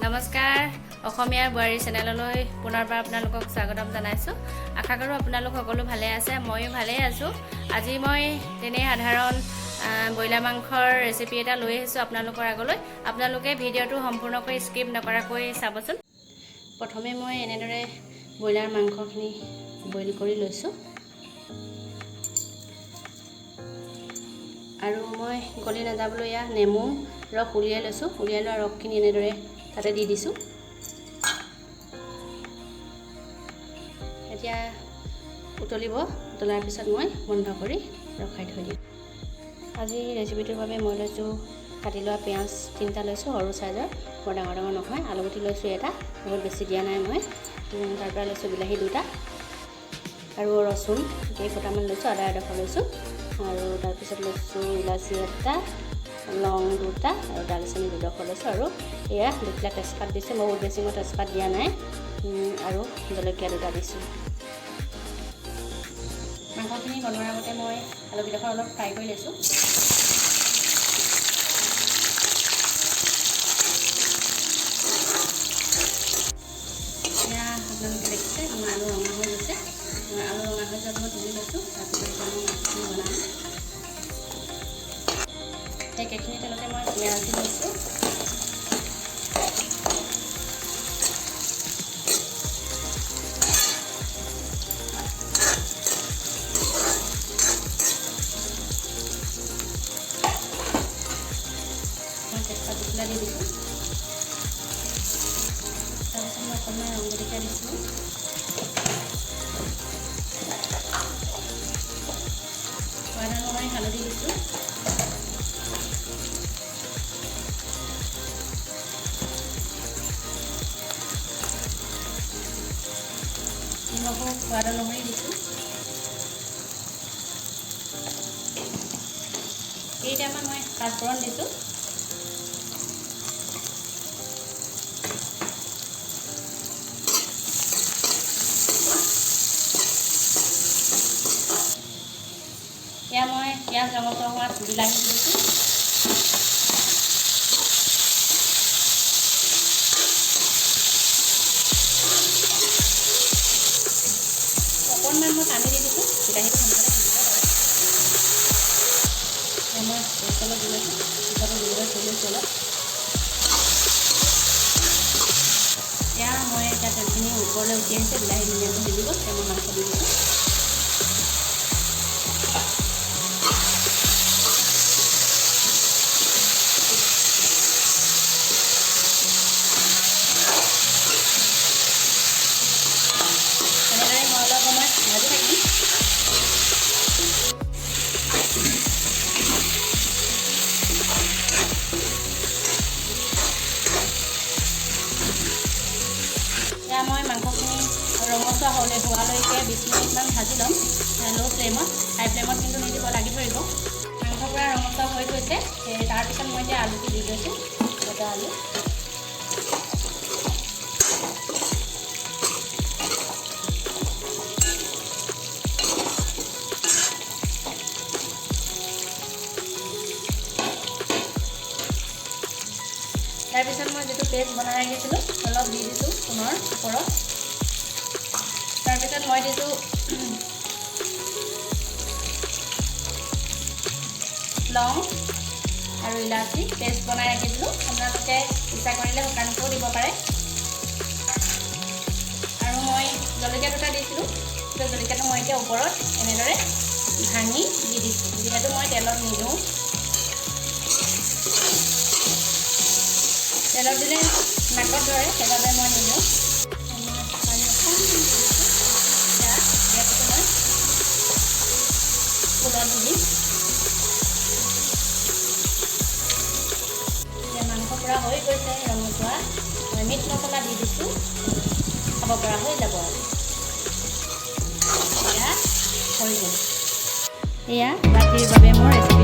নমস্কাৰ, অসমীয়াৰ বোৱাৰী চেনেললৈ পুনৰবাৰ আপোনালোকক স্বাগতম জনাইছোঁ। আশা কৰোঁ আপোনালোক সকলো ভালে আছে। ময়ো ভালেই আছোঁ। আজি মই তেনেই সাধাৰণ ব্ৰইলাৰ মাংসৰ ৰেচিপি এটা লৈ আহিছোঁ আপোনালোকৰ আগলৈ। আপোনালোকে ভিডিঅ'টো সম্পূৰ্ণকৈ স্কিপ নকৰাকৈ চাবচোন। প্ৰথমে মই এনেদৰে ব্ৰইলাৰ মাংসখিনি বইল কৰি লৈছোঁ আৰু মই গলি নাযাবলৈ এয়া নেমু ৰস উলিয়াই লৈছোঁ। উলিয়াই লোৱা ৰসখিনি এনেদৰে তাতে দি দিছোঁ। এতিয়া উতলিব। উতলাৰ পিছত মই বন্ধ কৰি ৰখাই থৈ দিম। আজি ৰেচিপিটোৰ বাবে মই লৈছোঁ কাটি লোৱা পিঁয়াজ তিনিটা লৈছোঁ, সৰু চাইজৰ, বৰ ডাঙৰ ডাঙৰ নহয়। আলুগুটি লৈছোঁ এটা, বহুত বেছি দিয়া নাই মই। তাৰ পৰা লৈছোঁ বিলাহী দুটা আৰু ৰচুন কেইফুটামান লৈছোঁ, আদা এডোখৰ লৈছোঁ আৰু তাৰপিছত লৈছোঁ ইলাচি এটা, লং দুটা আৰু দালচেনি দুডোখৰ লৈছোঁ আৰু এয়া দুখিলা তেজপাত দিছোঁ। মই বহুত বেছি মই তেজপাত দিয়া নাই আৰু জলকীয়া দুটা দিছোঁ। মাংসখিনি বনোৱাৰ আগতে মই আলুকেইডোখৰ অলপ ফ্ৰাই কৰি লৈছোঁ। এতিয়া আপোনালোকে দেখিছে, মোৰ আলু ৰঙা হৈ গৈছে। আলু ৰঙা হৈ যোৱাত মই তুলি লৈছোঁ। তাৰপিছত এতিয়া মই মাছখিনি বনাম। সেই কেইখিনি তেলতে মই পিঁয়াজ দি লৈছোঁ। মই তেজপাত দুখিলা দি দিছোঁ। তাৰপিছত মই অকণমান ৰং জলকীয়া দিছোঁ। সোৱাদ অনুসৰি হালধি দিছোঁ। নিমখো সোৱাদ অনুসৰি দিছোঁ। কেইটামান মই পাঁচফোৰণ দিছোঁ। এয়া মই পিঁয়াজ ৰঙচুৱা হোৱাত বিলাহী দিছোঁ। অকণমান মই পানী দি দিছোঁ, বিলাহীটো সোনকালে সিজিব বাৰু। এয়া মই পেষ্ট অলপ দি লৈছোঁ, পিছতো দিবলৈ থৈ লৈছোঁ অলপ। এয়া মই এতিয়া তেলখিনি ওপৰলৈ উঠি আহিছে, বিলাহী ধুনীয়াকৈ সিজি গ'ল। এতিয়া মই মাংস দি দিছোঁ। এনেদৰে মই অলপ সময় ভাজি থাকিম। এতিয়া মই মাংসখিনি ৰঙচুৱা হ'লে হোৱালৈকে 20 মিনিটমান ভাজি ল'ম ল' ফ্লেমত। হাই ফ্লেমত কিন্তু নিদিব, লাগি ধৰিব। মাংস পূৰা ৰঙচুৱা হৈ গৈছে। তাৰপিছত মই এতিয়া আলুটো দি লৈছোঁ, এটা আলু। তাৰপিছত মই যিটো পেষ্ট বনাই ৰাখিছিলোঁ, অলপ দি দিছোঁ পুনৰ ওপৰত। তাৰপিছত মই দিছোঁ লং আৰু ইলাচি পেষ্ট বনাই ৰাখিছিলোঁ। আপোনালোকে ইচ্ছা কৰিলে শুকানকৈও দিব পাৰে। আৰু মই জলকীয়া দুটা দিছিলোঁ। জলকীয়াটো মই এতিয়া ওপৰত এনেদৰে ভাঙি দি দিছোঁ, যিহেতু মই তেলত নিদিওঁ। তেলত দিলে নাকত ধৰে, সেইবাবে মই নিদিওঁ। মই পানী অকণমান দি দিছোঁ। এতিয়া দিয়াৰ পিছত মই ফুলত দি দিম। এতিয়া মাংস পূৰা হৈ গৈছে ৰঙচুৱা। মই মিট মছলা দি দিছোঁ, খাব পৰা হৈ যাব আৰু। এয়া হৈ গ'ল। এয়া ৰাতিৰ বাবে মোৰ ৰেচিপি।